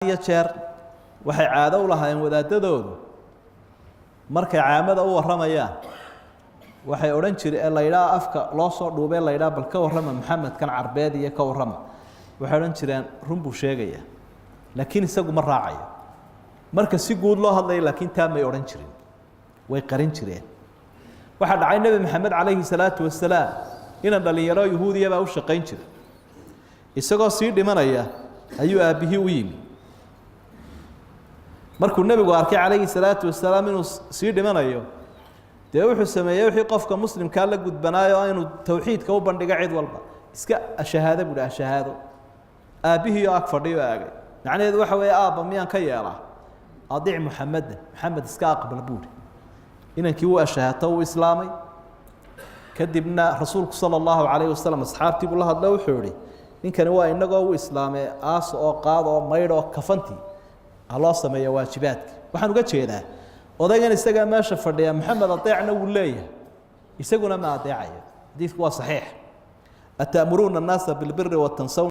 Iyo jeer waxay caado u lahaayeen wadaadadoodu markay caamada u warramayaan, waxay odhan jireen ee la yidhaha afka loo soo dhuubee la yidhaha, "Bal ka warrama Maxamedkan Carbeed iyo ka warrama," waxay odhan jireen, "Run buu sheegayaa, laakiin isagu ma raacayo." Marka si guud loo hadlayo, laakiin taa may odhan jirin, way qarin jireen. Waxaa dhacay Nebi Maxamed calayhi salaatu wasalaam inan dhallinyaro Yuhuudiya baa u shaqayn jiray. Isagoo sii dhimanaya ayuu aabbihii u yimi. Markuu nebigu arkay calayhi salaatu wasalaam inuu sii dhimanayo, dee wuxuu sameeyey wixii qofka muslimkaa la gudbanaayo, inuu towxiidka u bandhigo cid walba. "Iska ashahaado," buuhi, "ashahaado." Aabbihii oo ag fadhiyo aagay. Macnaheedu waxa weeye, "Aabba, miyaan ka yeelaa? Adic Muxamedan, Maxamed iska aqbal," buuhi. Inankii wuu ashahaato, wuu islaamay. Kadibna rasuulku sala allahu calayhi wasalam asxaabtii buu la hadlo, wuxuu ihi, "Ninkani waa inagoo u islaamay, aas oo qaad oo maydh oo kafantii ha loo sameeyo waajibaadka." Waxaan uga jeedaa, odaygan isagaa meesha fadhiya "Maxamed adeecna" wuu leeyahay, isaguna ma adeecayo. Xadiidku waa saxiix. Ata'muruuna annaasa bilbiri watansawna